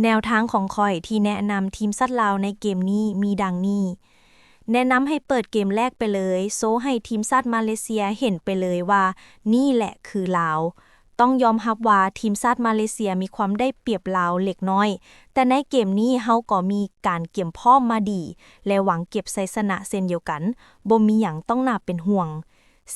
ແນວທາງຂອງຂ້ອຍທີ່ແນະນຳທີມຊາດລາວໃນເກມນີ້ມີດັ່ງນີ້. ແນະນຳໃຫ້ເປີດເກມແລກໄປເລີຍ, ໂຊໃຫ້ທີມຊາດມາເລເຊຍເຫັນໄປເລີຍວ່ານີ້ແຫຼະຄືລາວ. ຕ້ອງຍອມຮັບວ່າທີມຊາດມາເລເຊຍມີຄວາມໄດ້ປຽບລາວເລັກນ້ອຍ, ແຕ່ໃນເກມນີ້ເຮົາກໍມີການກຽມພ້ອມມາດີ ແລະ ຫວັງເກັບໄຊຊະນະເຊັ່ນດຽວກັນ, ບໍ່ມີຫຍັງຕ້ອງໜ້າເປັນຫ່ວງ.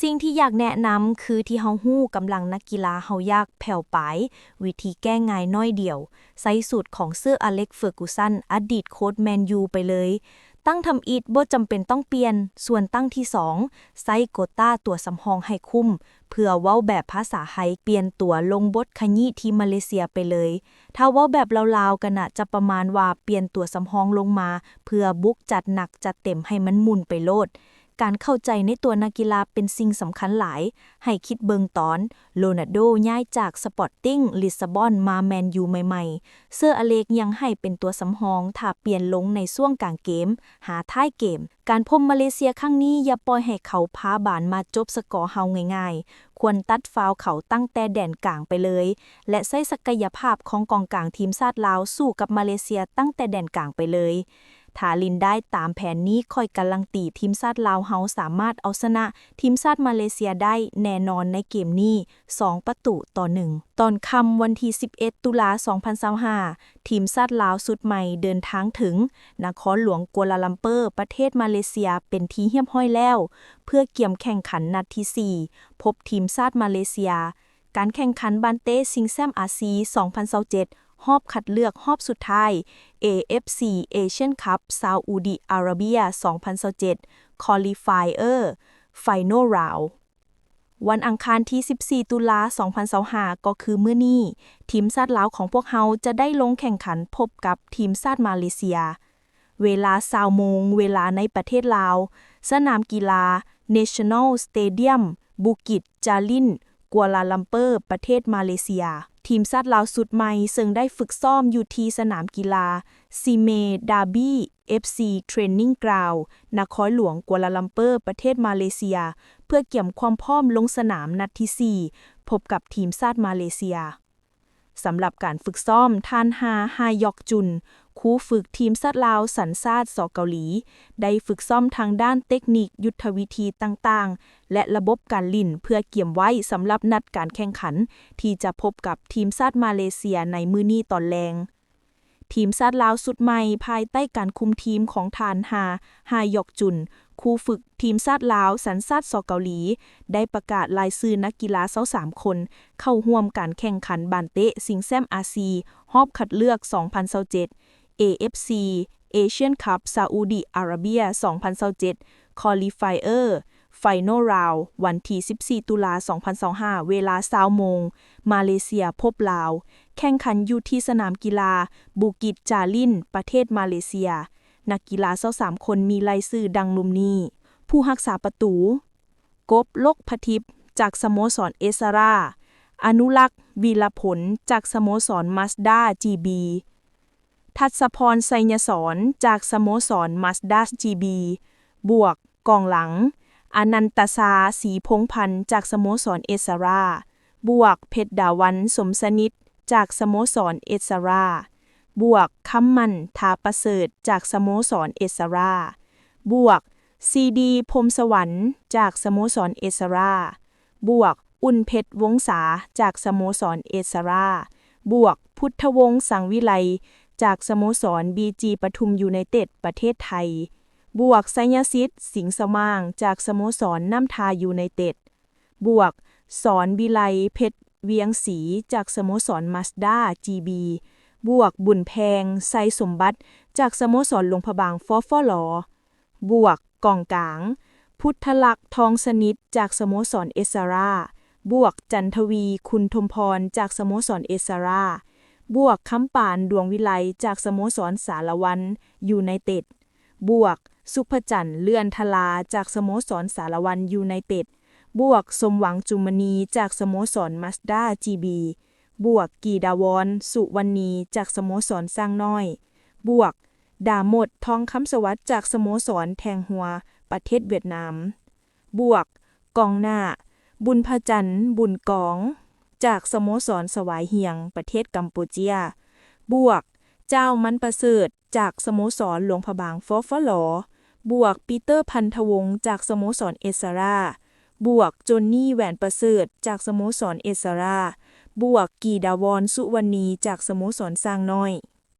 ສິ່ງທີ່ຢາກແນະນຳຄືທີ່ເຮົາຮູ້ກຳລັງນັກກິລາເຮົາຢາກແຜ່ວປາຍ, ວິທີແກ້ງ່າຍໜ້ອຍດຽວ, ໃຊ້ສູດຂອງເຊີອາເລັກ ເຟີກູສັນ ອະດີດໂຄດແມນຢູໄປເລີຍ. ຕັ້ງທຳອິດບໍ່ຈຳເປັນຕ້ອງປ່ຽນ, ສ່ວນຕັ້ງທີສອງ ໃຊ້ໂກຕ້າຕົວສຳຮອງໃຫ້ຄຸ້ມ, ເພື່ອເວົ້າແບບພາສາໄທ ປ່ຽນຕົວລົງບົດຂະຍິທີມມາເລເຊຍໄປເລີຍ. ຖ້າເວົ້າແບບລາວໆ ກໍໜ້າຈະປະມານວ່າປ່ຽນຕົວສຳຮອງລົງມາ ເພື່ອບຸກຈັດໜັກຈັດເຕັມໃຫ້ມັນໝຸ່ນໄປໂລດ. ການເຂົ້າໃຈໃນຕົວນັກກິລາເປັນສິ່ງສຳຄັນຫຼາຍ. ໃຫ້ຄິດເບິ່ງຕອນໂລນາໂດຍ້າຍຈາກສະປອດຕິງລິດສະບອນມາແມນຢູໃໝ່ໆ, ເຊີອາເລັກຍັງໃຫ້ເປັນຕົວສຳຮອງ, ຖ້າປ່ຽນລົງໃນຊ່ວງກາງເກມ ຫາທ້າຍເກມ. ການພົບມາເລເຊຍຄັ້ງນີ້ຢ່າປ່ອຍໃຫ້ເຂົາພາບານມາຈົບສະກໍເຮົາງ່າຍໆ. ຄວນຕັດຟາວເຂົາຕັ້ງແຕ່ແດນກາງໄປເລີຍ ແລະ ໃຊ້ສັກກະຍະພາບຂອງກອງກາງທີມຊາດລາວສູ້ກັບມາເລເຊຍຕັ້ງແຕ່ແດນກາງໄປເລີຍ. ຖ້າຫຼິ້ນໄດ້ຕາມແຜນນີ້, ຂ້ອຍກາລັນຕີທີມຊາດລາວເຮົາສາມາດເອົາຊະນະທີມຊາດມາເລເຊຍໄດ້ແນ່ນອນໃນເກມນີ້ ສອງປະຕູຕໍ່ໜຶ່ງ. ຕອນຄ່ຳວັນທີສິບເອັດ ຕຸລາ ສອງພັນຊາວຫ້າ ທີມຊາດລາວຊຸດໃໝ່ເດີນທາງເຖິງນະຄອນຫຼວງກົວລາລຳເປີ ປະເທດມາເລເຊຍເປັນທີ່ຮຽບຮ້ອຍແລ້ວ ເພື່ອກຽມແຂ່ງຂັນນັດທີສີ່ ພົບທີມຊາດມາເລເຊຍ. ການແຂ່ງຂັນບານເຕະຊິງແຊ້ມອາຊີ ສອງພັນຊາວເຈັດ ຮອບຄັດເລືອກຮອບສຸດທ້າຍ ເອ ເອັຟ ຊີ Asian Cup ຊາອຸດີອາຣາເບຍ ສອງພັນຊາວເຈັດ Qualifier Final Round. ວັນອັງຄານທີສິບສີ່ ຕຸລາ ສອງພັນຊາວຫ້າ ກໍຄືມື້ນີ້, ທີມຊາດລາວຂອງພວກເຮົາຈະໄດ້ລົງແຂ່ງຂັນພົບກັບທີມຊາດມາເລເຊຍ. ເວລາ ຊາວໂມງ ເວລາໃນປະເທດລາວ, ສະໜາມກິລາ National Stadium, Bukit Jalil, ກົວລາລຳເປີ ປະເທດມາເລເຊຍ. ທີມຊາດລາວຊຸດໃໝ່ເຊິ່ງໄດ້ຝຶກຊ້ອມຢູ່ທີ່ສະໜາມກິລາ Sime Darby FC Training Ground ນະຄອນຫຼວງກົວລາລຳເປີ ປະເທດມາເລເຊຍ ເພື່ອກຽມຄວາມພ້ອມລົງສະໜາມນັດທີສີ່ ພົບກັບທີມຊາດມາເລເຊຍ. ສຳລັບການຝຶກຊ້ອມ, ທ່ານ ຮາ ຮາຢອກຈຸນ, ຄູຝຶກທີມຊາດລາວສັນຊາດ ສ ເກົາຫຼີ, ໄດ້ຝຶກຊ້ອມທາງດ້ານເຕັກນິກ, ຍຸດທະວິທີຕ່າງໆ ແລະ ລະບົບການຫຼິ້ນ ເພື່ອກຽມໄວ້ສຳລັບນັດການແຂ່ງຂັນທີ່ຈະພົບກັບທີມຊາດມາເລເຊຍໃນມື້ນີ້ຕອນແລງ. ທີມຊາດລາວຊຸດໃໝ່ ພາຍໃຕ້ການຄຸມທີມຂອງທ່ານ ຮາ ຮາຢອກຈຸນ, ຄູຝຶກທີມຊາດລາວສັນຊາດ ສ ເກົາຫຼີ, ໄດ້ປະກາດລາຍຊື່ນັກກິລາຊາວສາມຄົນ ເຂົ້າຮ່ວມການແຂ່ງຂັນບານເຕະຊິງແຊ້ມອາຊີ ຮອບຄັດເລືອກ ສອງພັນຊາວເຈັດ ເອ ເອັຟ ຊີ Asian Cup ຊາອຸດີອາຣາເບຍ ສອງພັນຊາວເຈັດ Qualifier Final Round ວັນທີສິບສີ່ ຕຸລາ ສອງພັນຊາວຫ້າ ເວລາ ຊາວໂມງ, ມາເລເຊຍພົບລາວ, ແຂ່ງຂັນຢູ່ທີ່ສະໜາມກິລາ Bukit Jalil ປະເທດມາເລເຊຍ. ນັກກິລາຊາວສາມຄົນມີລາຍຊື່ດັ່ງລຸ່ມນີ້: ຜູ້ຮັກສາປະຕູ ກົບ ລົກພະທິບ ຈາກສະໂມສອນເອສຣາ, ອະນຸລັກ ວິລະພົນ ຈາກສະໂມສອນມາສດາ ຈີບີ, ທັດສະພອນ ໄຊຍະສອນ ຈາກສະໂມສອນມາສດາ ຈີບີ ບວກ ກອງຫຼັງ ອະນັນຕະຊາ ສີພົງພັນ ຈາກສະໂມສອນເອສຣາ, ບວກ ເພັດດາວັນ ສົມສະໜິດ ຈາກສະໂມສອນເອສຣາ, ບວກ ຄຳໝັ້ນ ທາປະເສີດ ຈາກສະໂມສອນເອສຣາ, ບວກ ຊີດີ ພົມສະຫວັນ ຈາກສະໂມສອນເອສຣາ, ບວກ ອຸ່ນເພັດ ວົງສາ ຈາກສະໂມສອນເອສຣາ, ບວກ ພຸດທະວົງ ສັງວິໄລ ຈາກສະໂມສອນບີຈີປະທຸມຢູໄນເຕັດ ປະເທດໄທ, ບວກ ໄຊຍະສິດ ສິງສະໝ່າງ ຈາກສະໂມສອນນ້ຳທາຢູໄນເຕັດ, ບວກ ສອນວິໄລ ເພັດວຽງສີ ຈາກສະໂມສອນມາສດາ ຈີບີ, ບວກ ບຸນແພງ ໄຊສົມບັດ ຈາກສະໂມສອນຫຼວງພະບາງ ຟຟລ, ບວກ ກອງກາງ ພຸດທະລັກ ທອງສະໜິດ ຈາກສະໂມສອນເອສຣາ, ບວກ ຈັນທະວີ ຄຸນທົມພອນ ຈາກສະໂມສອນເອສຣາ, ບວກ ຄຳປານ ດວງວິໄລ ຈາກສະໂມສອນສາລະວັນ ຢູໄນເຕັດ, ບວກ ສຸພະຈັນ ເລື່ອນທະລາ ຈາກສະໂມສອນສາລະວັນ ຢູໄນເຕັດ, ບວກ ສົມຫວັງ ຈຸມມະນີ ຈາກສະໂມສອນມາສດາ ຈີບີ, ບວກ ກີດາວອນ ສຸວັນນີ ຈາກສະໂມສອນຊ້າງນ້ອຍ, ບວກ ດາໝົດ ທອງຄຳສະຫວັດ ຈາກສະໂມສອນແທງຫົວ ປະເທດຫວຽດນາມ, ບວກ ກອງໜ້າ ບຸນພະຈັນ ບຸນກອງ ຈາກສະໂມສອນສະຫວາຍຫຽງ ປະເທດກຳປູເຈຍ, ບວກ ເຈົ້າ ມັນປະເສີດ ຈາກສະໂມສອນຫຼວງພະບາງ ຟຟລ, ບວກ ປີເຕີ ພັນທະວົງ ຈາກສະໂມສອນເອສຣາ, ບວກ ໂຈນນີ ແຫວນປະເສີດ ຈາກສະໂມສອນເອສຣາ, ບວກ ກີດາວອນ ສຸວັນນີ ຈາກສະໂມສອນຊ້າງນ້ອຍ.